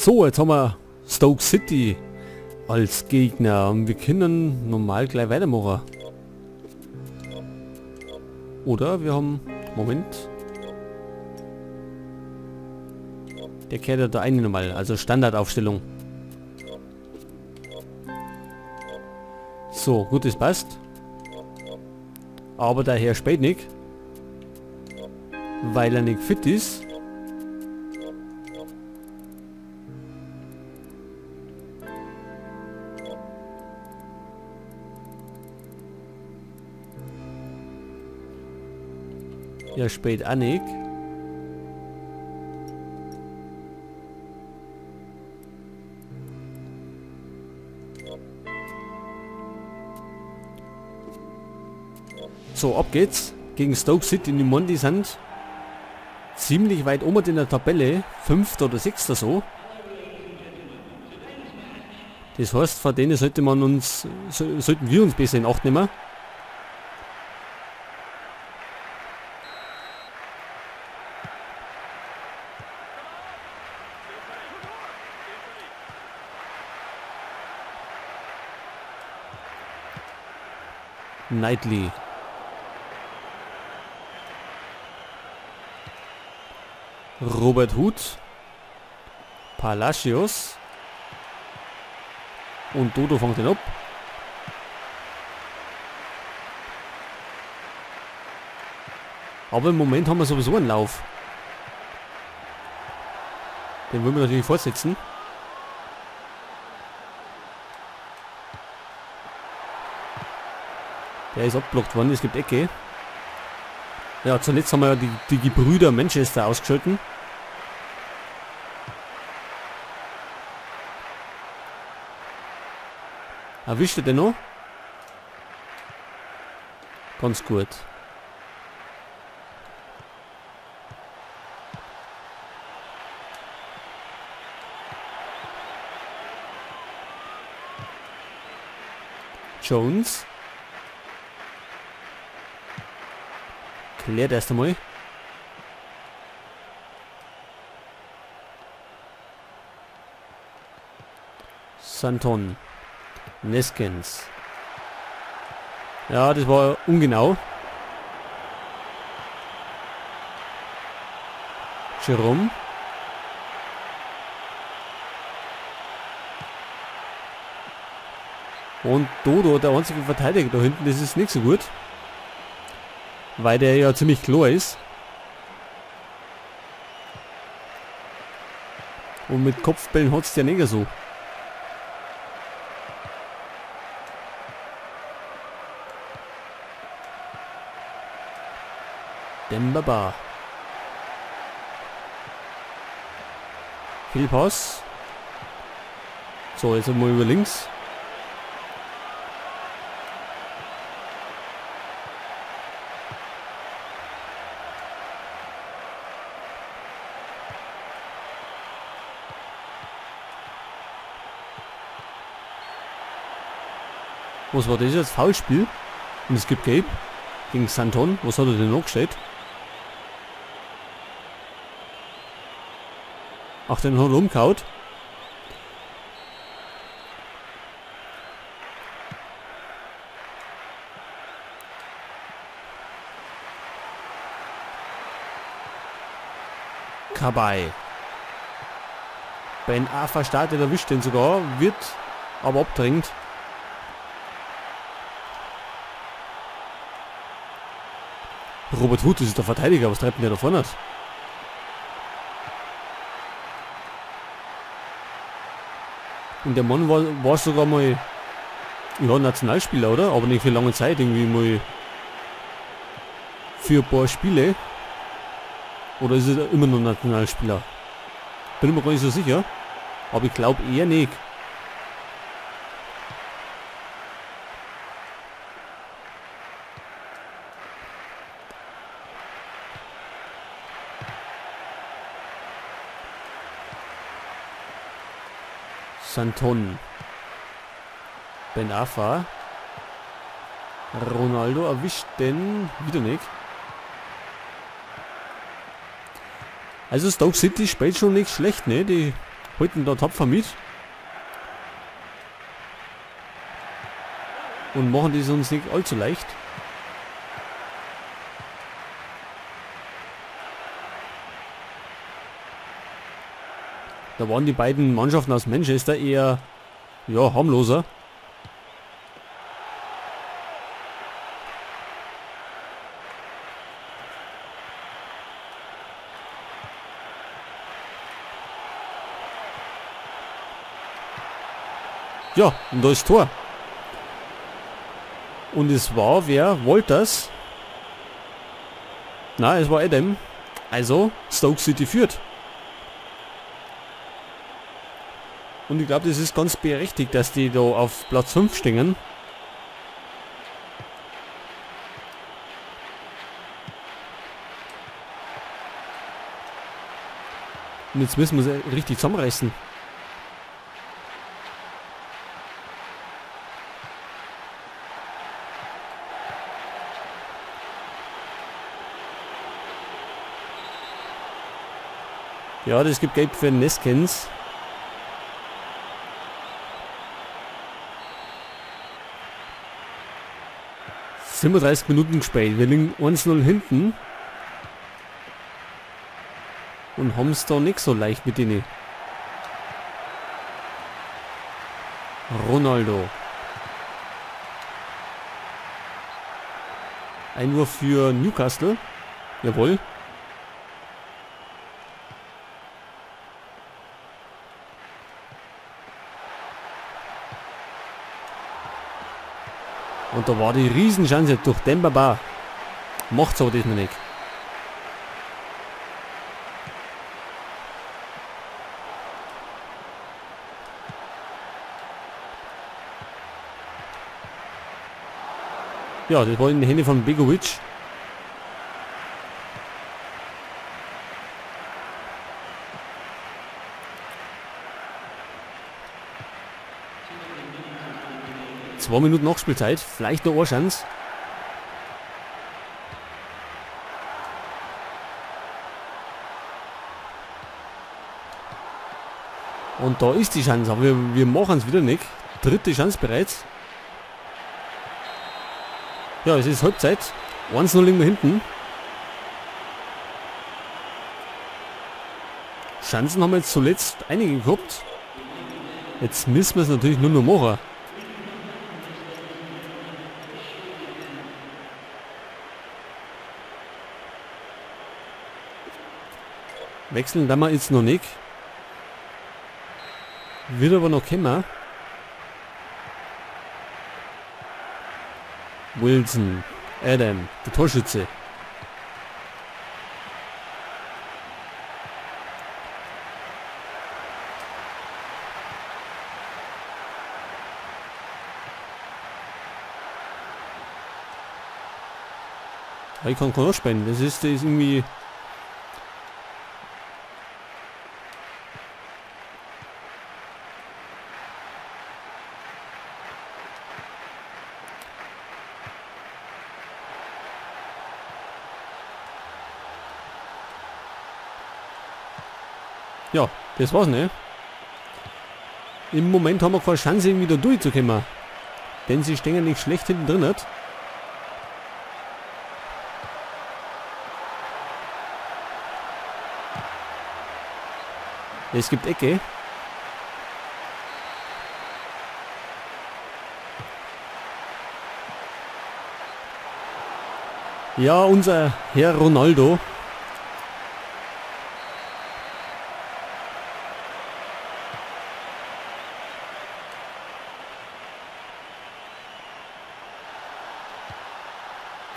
So, jetzt haben wir Stoke City als Gegner und wir können normal gleich weitermachen. Oder wir haben... Moment. Der kehrt ja da eine normal, also Standardaufstellung. So, gut, das passt. Aber der Herr spät nicht, weil er nicht fit ist. Ja, spät auch nicht. So, ab geht's gegen Stoke City in die Monty sind ziemlich weit oben in der Tabelle, 5. oder 6. so. Das heißt, vor denen sollte man uns, sollten wir uns besser in Acht nehmen. Knightley. Robert Huth, Palacios und Dodo fängt ihn ab. Aber im Moment haben wir sowieso einen Lauf. Den wollen wir natürlich fortsetzen. Der ist abgeblockt worden, es gibt Ecke. Ja, zuletzt haben wir ja die Gebrüder Manchester ausgeschalten. Erwischt er den noch? Ganz gut. Jones. Klärt erst einmal. Santon. Neskens. Ja, das war ungenau. Jerome. Und Dodo, der einzige Verteidiger da hinten, das ist nicht so gut. Weil der ja ziemlich klar ist. Und mit Kopfbällen hat's ja nicht so. Dembaba. Fehlpass. So, jetzt mal über links. Was war das jetzt? Foulspiel? Und es gibt Gelb gegen Santon. Was hat er denn noch gestellt? Ach, den hat er umgehauen. Kabay. Ben Arfa startet, erwischt den sogar, wird aber abdrängt. Robert Huth, das ist der Verteidiger, was treibt denn der da vorne? Und der Mann war sogar mal, ja, Nationalspieler, oder? Aber nicht für lange Zeit, irgendwie mal für ein paar Spiele. Oder ist er immer noch Nationalspieler? Bin mir gar nicht so sicher. Aber ich glaube eher nicht. Santon. Ben Arfa. Ronaldo erwischt den wieder nicht. Also Stoke City spielt schon nicht schlecht, ne? Die Halten da tapfer mit. Und machen das uns nicht allzu leicht. Da waren die beiden Mannschaften aus Manchester eher, ja, harmloser. Ja, und da ist Tor. Und es war, wer wollte das? Na, es war Adam. Also, Stoke City führt. Und ich glaube, das ist ganz berechtigt, dass die da auf Platz 5 stehen. Und jetzt müssen wir sie richtig zusammenreißen. Ja, das gibt Gelb für Neskens. ...37 Minuten gespielt. Wir liegen 1-0 hinten. Und haben es da nicht so leicht mit denen. Ronaldo. Einwurf für Newcastle. Jawohl. Und da war die Riesenchance durch Demba Ba. Macht's aber diesmal nicht. Ja, das war in die Hände von Begovic. Zwei Minuten Nachspielzeit, vielleicht noch eine Chance. Und da ist die Chance, aber wir machen es wieder nicht. Dritte Chance bereits. Ja, es ist Halbzeit. 1-0 liegen wir hinten. Chancen haben wir jetzt zuletzt einige gehabt. Jetzt müssen wir es natürlich nur noch machen. Wechseln werden wir jetzt noch nicht. Wird aber noch kommen. Wilson, Adam, der Torschütze. Ich kann keinen spielen. Das ist irgendwie... Ja, das war's, ne? Im Moment haben wir keine Chance, irgendwie da durchzukommen. Denn sie stehen ja nicht schlecht hinten drin. Nicht? Es gibt Ecke. Ja, unser Herr Ronaldo.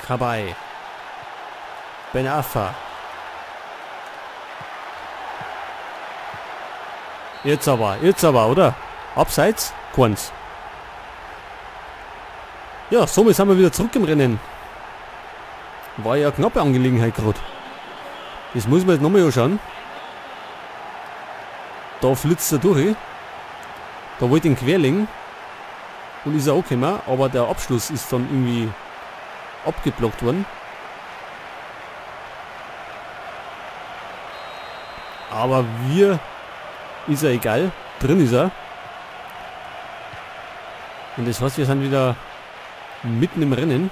Kabay. Ben Arfa. Jetzt aber, oder? Abseits? Keins. Ja, somit sind wir wieder zurück im Rennen. War ja eine knappe Angelegenheit gerade. Das muss man jetzt nochmal anschauen. Da flitzt er durch. Da wollte ich ihn querlegen. Und ist er auch gekommen, aber der Abschluss ist dann irgendwie abgeblockt worden. Aber wir Ist ja egal. Drin ist er. Und das heißt, wir sind wieder mitten im Rennen.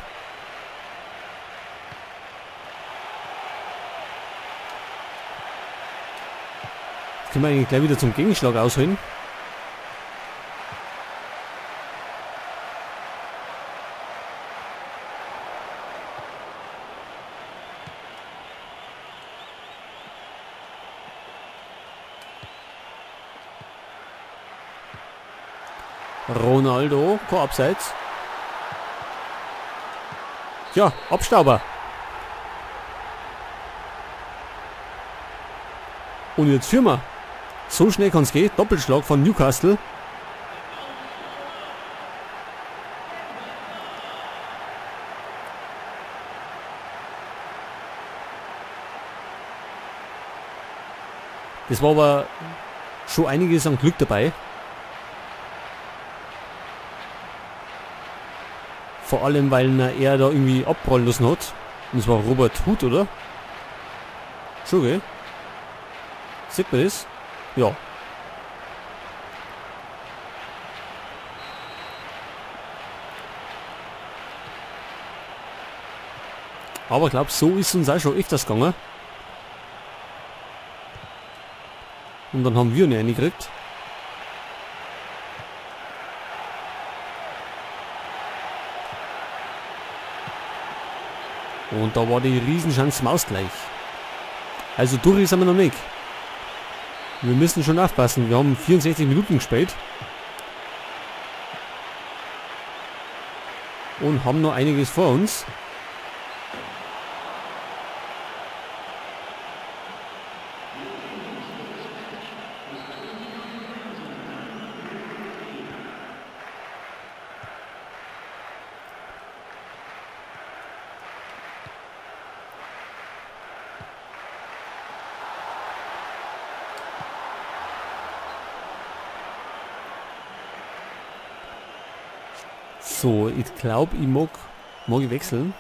Jetzt können wir eigentlich gleich wieder zum Gegenschlag ausholen. Ronaldo, kein Abseits. Ja, Abstauber. Und jetzt führen wir. So schnell kann es gehen. Doppelschlag von Newcastle. Das war aber schon einiges an Glück dabei. Vor allem, weil er da irgendwie abprallen lassen hat. Und es war Robert Huth, oder? Schon, gell? Sieht man das? Ja. Aber ich glaube, so ist uns auch schon öfters gegangen. Und dann haben wir ihn reingekriegt. Und da war die Riesenchance zum Ausgleich. Also durch sind wir noch nicht. Wir müssen schon aufpassen. Wir haben 64 Minuten gespielt. Und haben noch einiges vor uns. So, ich glaube, ich mag ich wechseln.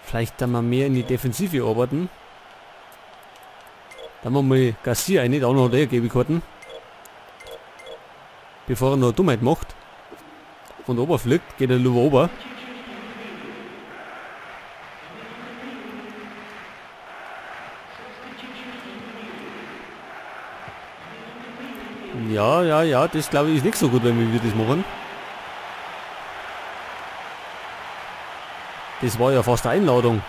Vielleicht dann mal mehr in die Defensive arbeiten. Dann machen wir mal Garcia rein, auch noch der gelbe Karten. Bevor er noch Dummheit macht. Und oberfliegt, geht er lieber ober. Ja, ja, ja, das glaube ich ist nicht so gut, wenn wir das machen. Das war ja fast eine Einladung.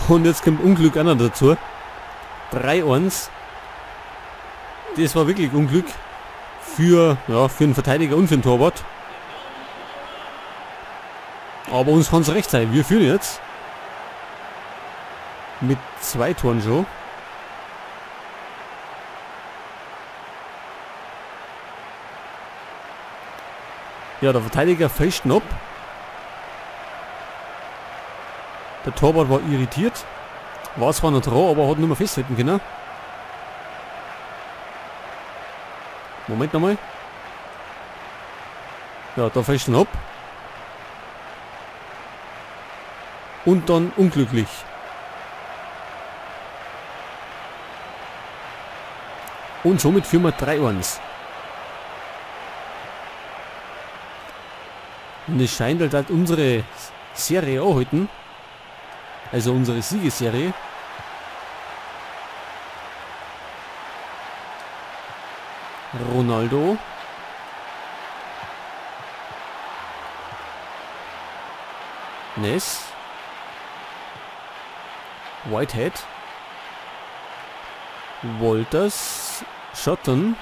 Und jetzt kommt Unglück auch noch dazu. 3-1. Das war wirklich Unglück für, ja, für den Verteidiger und für den Torwart. Aber uns kann es recht sein. Wir führen jetzt. Mit 2 Toren schon. Ja, der Verteidiger fälscht ihn ab. Der Torwart war irritiert. War zwar noch dran, aber hat nicht mehr festhalten können. Moment nochmal. Ja, da fälscht ihn ab. Und dann unglücklich. Und somit führen wir 3-1. Und es scheint halt, dass unsere Serie auch halten. Also unsere Siegesserie. Ronaldo. Ness. Whitehead. Wolters. Schotten.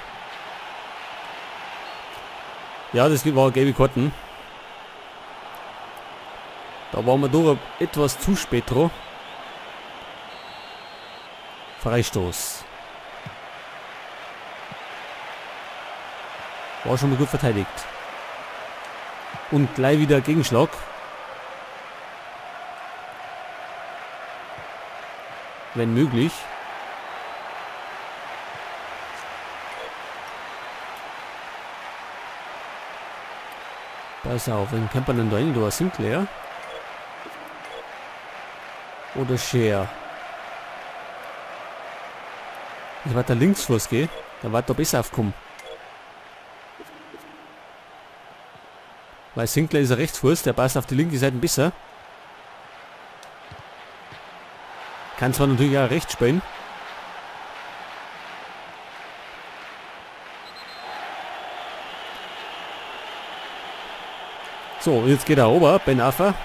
Ja, das war gelbe Karten. Da waren wir doch etwas zu spät dran. Freistoß. War schon mal gut verteidigt. Und gleich wieder Gegenschlag. Wenn möglich. Pass auf, wen kennt man denn da rein? Da Sinclair. Oder Scher. Ich warte da links vor, gell? Da war da besser aufkommen. Weil Sinclair ist ein Rechtsfuß, der passt auf die linke Seite besser. Kann zwar natürlich auch rechts spielen. So, jetzt geht er rüber, Ben Arfa.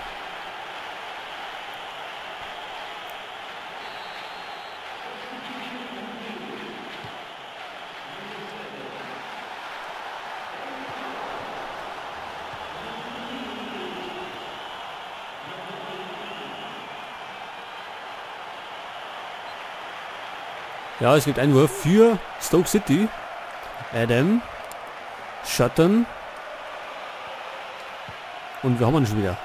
Ja, es gibt Einwurf für Stoke City. Adam. Shutten. Und wir haben ihn schon wieder.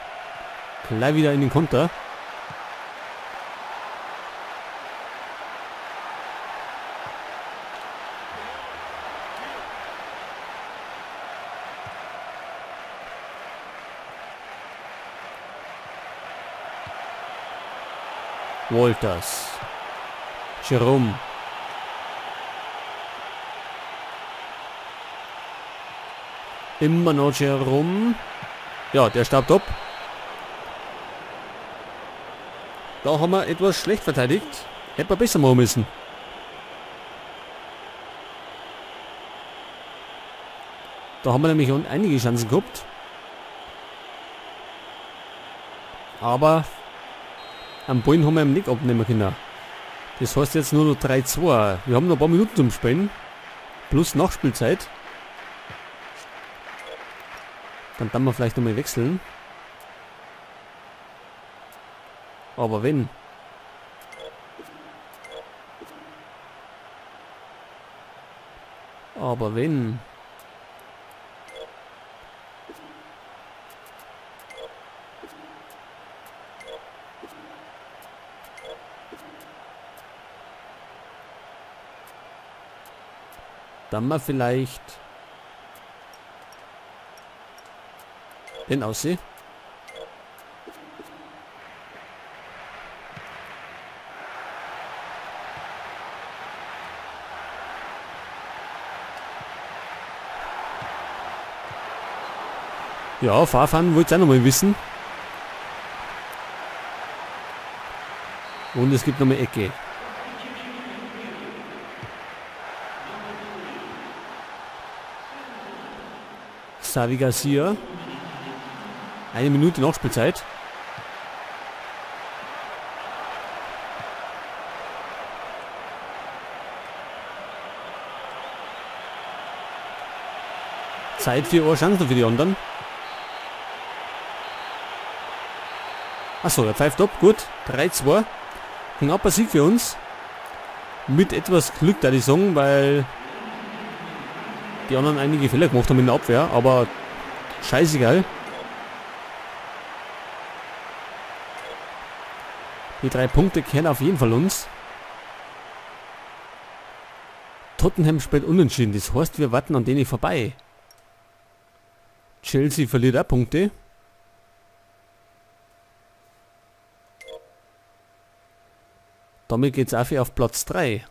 Gleich wieder in den Konter. Walters. Jerome. Immer noch Jerome. Ja, der staubt ab. Da haben wir etwas schlecht verteidigt. Hätte man besser machen müssen. Da haben wir nämlich einige Chancen gehabt. Aber am Ball haben wir ihn nicht abnehmen können. Das heißt jetzt nur noch 3-2. Wir haben noch ein paar Minuten zum Spielen. Plus Nachspielzeit. Dann kann man vielleicht nochmal wechseln. Aber wenn. Aber wenn. Dann mal vielleicht den aussehen. Ja, Fahrfahren wollte ich auch nochmal wissen. Und es gibt nochmal Ecke. Xavi Garcia. 1 Minute Nachspielzeit. Zeit für eure Chancen für die anderen. Achso, er pfeift ab. Gut. 3-2. Knapper Sieg für uns. Mit etwas Glück, da die sagen, weil die anderen einige Fehler gemacht haben in der Abwehr, aber scheißegal. Die 3 Punkte kehren auf jeden Fall uns. Tottenham spielt unentschieden, das heißt, wir warten an denen vorbei. Chelsea verliert auch Punkte. Damit geht's auch auf Platz 3.